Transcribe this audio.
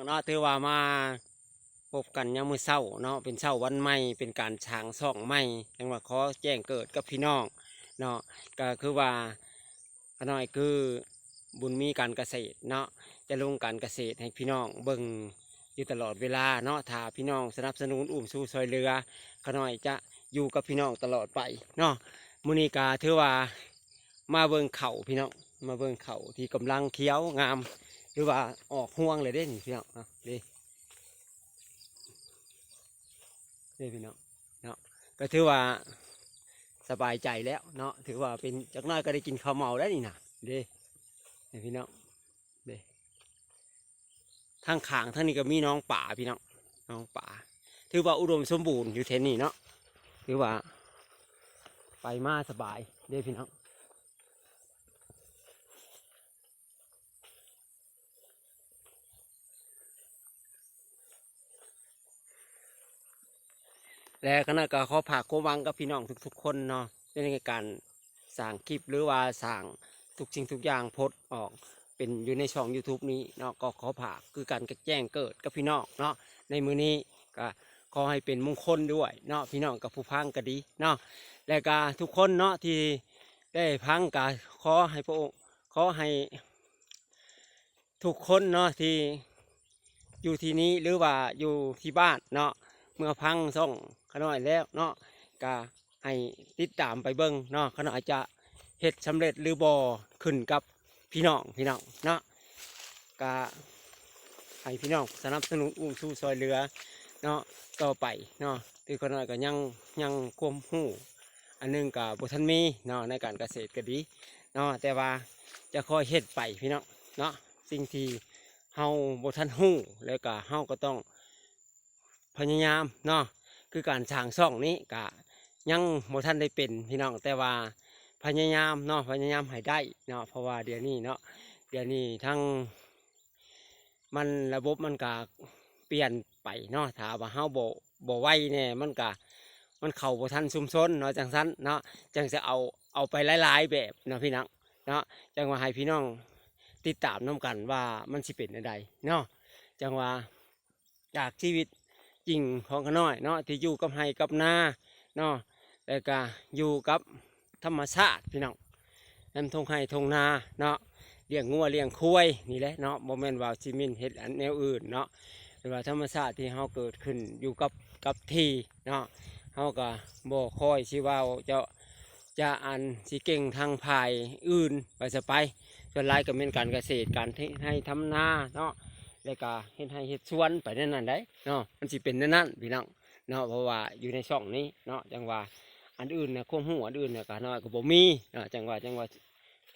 ເນາະ ຖືວ່າມາພົບກັນຍາມມື້ເຊົ້າເນາະ ເປັນເຊົ້າວັນໃໝ່ ເປັນການສ້າງຊ່ອງໃໝ່ ຈັ່ງວ່າຂໍແຈ້ງເກີດກັບພີ່ນ້ອງເນາະ ກໍຄືວ່າ ຂ້ານ້ອຍຄືບຸນມີການກະເສດເນາະ ຈະລົງການກະເສດໃຫ້ພີ່ນ້ອງເບິ່ງຢູ່ຕະຫຼອດເວລາເນາະ ຖ້າພີ່ນ້ອງສະໜັບສະໜູນອຸ້ມຊູຊ່ວຍເຫຼືອ ຂ້ານ້ອຍຈະຢູ່ກັບພີ່ນ້ອງຕະຫຼອດໄປເນາະ. ມື້ນີ້ກໍຖືວ່າມາເບິ່ງເຂົ້າພີ່ນ້ອງ ມາເບິ່ງເຂົ້າທີ່ກຳລັງຂຽວງາມ ຫຼືວ່າອອກຮວງແລ້ວເດ້ນີ້ພີ່ນ້ອງເນາະ ເດ້ ເດ້ພີ່ນ້ອງເນາະ ກໍຖືວ່າສະບາຍໃຈແລ້ວເນາະ ຖືວ່າເປັນ ຈັກໜ້ອຍກໍໄດ້ກິນເຂົ້າເໝົາແລ້ວນີ້ນະ ເດ້ ນີ້ພີ່ນ້ອງ ເດ້ ທາງຂ້າງທາງນີ້ກໍມີໜອງປາພີ່ນ້ອງ ໜອງປາ ຖືວ່າອຸດົມສົມບູນຢູ່ແຖວນີ້ເນາະ ຖືວ່າໄປມາສະບາຍເດ້ພີ່ນ້ອງ. ແລະ ຄະນະກໍຂໍຝາກຄວາມຫວັງກັບພີ່ນ້ອງທຸກໆຄົນເນາະ ໃນການສ້າງຄລິບ ຫຼືວ່າສ້າງທຸກສິ່ງທຸກຢ່າງໂພສອອກເປັນຢູ່ໃນຊ່ອງຢູທູບນີ້ເນາະ ກໍຂໍຝາກຄືກັນ ກໍແຈ້ງເກີດກັບພີ່ນ້ອງເນາະ ໃນມື້ນີ້ກໍຂໍໃຫ້ເປັນມົງຄົນດ້ວຍເນາະ ພີ່ນ້ອງກັບຜູ້ຟັງກໍດີເນາະ ແລະ ກໍທຸກຄົນເນາະທີ່ໄດ້ຟັງ ກໍຂໍໃຫ້ພະອົງ ຂໍໃຫ້ ທຸກຄົນເນາະທີ່ຢູ່ທີ່ນີ້ ຫຼືວ່າຢູ່ທີ່ບ້ານເນາະ ເມື່ອຟັງຊ່ອງຂ້ານ້ອຍແລ້ວເນາະ ກະໃຫ້ຕິດຕາມໄປເບິ່ງເນາະ ຂ້ານ້ອຍຈະເຮັດສຳເລັດ ຫຼືບໍ່ ຂຶ້ນກັບພີ່ນ້ອງ ພີ່ນ້ອງເນາະ ກະໃຫ້ພີ່ນ້ອງສະໜັບສະໜູນອຸ້ມຊູຊ່ວຍເຫຼືອເນາະ ຕໍ່ໄປເນາະ ຄືຂ້ານ້ອຍກໍຍັງ ຍັງຄວາມຮູ້ອັນໜຶ່ງກໍບໍ່ທັນມີເນາະ ໃນການກະເສດກໍດີ ເນາະ ແຕ່ວ່າຈະຄ່ອຍເຮັດໄປພີ່ນ້ອງເນາະ ສິ່ງທີ່ເຮົາບໍ່ທັນຮູ້ ແລ້ວກະເຮົາກໍຕ້ອງພະຍາຍາມເນາະ ຄືການສ້າງຊ່ອງນີ້ກະຍັງບໍ່ທັນໄດ້ເປັນພີ່ນ້ອງ ແຕ່ວ່າພະຍາຍາມເນາະ ພະຍາຍາມໃຫ້ໄດ້ເນາະ ເພາະວ່າດຽວນີ້ເນາະ ດຽວນີ້ທັງ ມັນ ລະບົບມັນກະປ່ຽນໄປເນາະ ຖ້າວ່າເຮົາບໍ່ ບໍ່ໄວແດ່ ມັນກະ ມັນເຂົ້າບໍ່ທັນຊຸມຊົນເນາະ ຈັ່ງຊັ້ນເນາະ ຈັ່ງຊິເອົາ ເອົາໄປຫຼາຍໆແບບເນາະ ພີ່ນ້ອງເນາະ ຈັ່ງວ່າໃຫ້ພີ່ນ້ອງຕິດຕາມນຳກັນວ່າມັນຊິເປັນແນວໃດເນາະ ຈັ່ງວ່າຈາກຊີວິດຈິງຂອງຂ້ານ້ອຍເນາະ ທີ່ຢູ່ກັບໄຮ່ກັບນາເນາະ ແລ້ວກະຢູ່ກັບທຳມະຊາດພີ່ນ້ອງ ນຳທົ່ງໄຮ່ທົ່ງນາເນາະ ລ້ຽງງົວລ້ຽງຄວາຍນີ້ແຫຼະເນາະ ບໍ່ແມ່ນວ່າຊິແມ່ນເຮັດອັນແນວອື່ນເນາະ ແຕ່ວ່າທຳມະຊາດທີ່ເຮົາເກີດຂຶ້ນຢູ່ກັບ ກັບທີ່ເນາະ ເຮົາກໍບໍ່ຄ່ອຍຊິເວົ້າເຈາະຈະອັນຊິເກັ່ງທາງຝ່າຍອື່ນວ່າຊະໄປ ສ່ວນຫຼາຍກໍແມ່ນການກະເສດ ການເຮັດໄຮ່ທຳນາເນາະ ແລ້ວກໍເຮັດໄຮ່ເຮັດສວນໄປແນວນັ້ນໃດເນາະ ມັນຊິເປັນແນວນັ້ນພີ່ນ້ອງ ເນາະ ເພາະວ່າຢູ່ໃນຊ່ອງນີ້ເນາະ ຈັ່ງວ່າອັນອື່ນນະ ຄວາມຮູ້ອັນອື່ນນະ ຂ້ານ້ອຍກໍບໍ່ມີເນາະ ຈັ່ງວ່າ ຈັ່ງວ່າ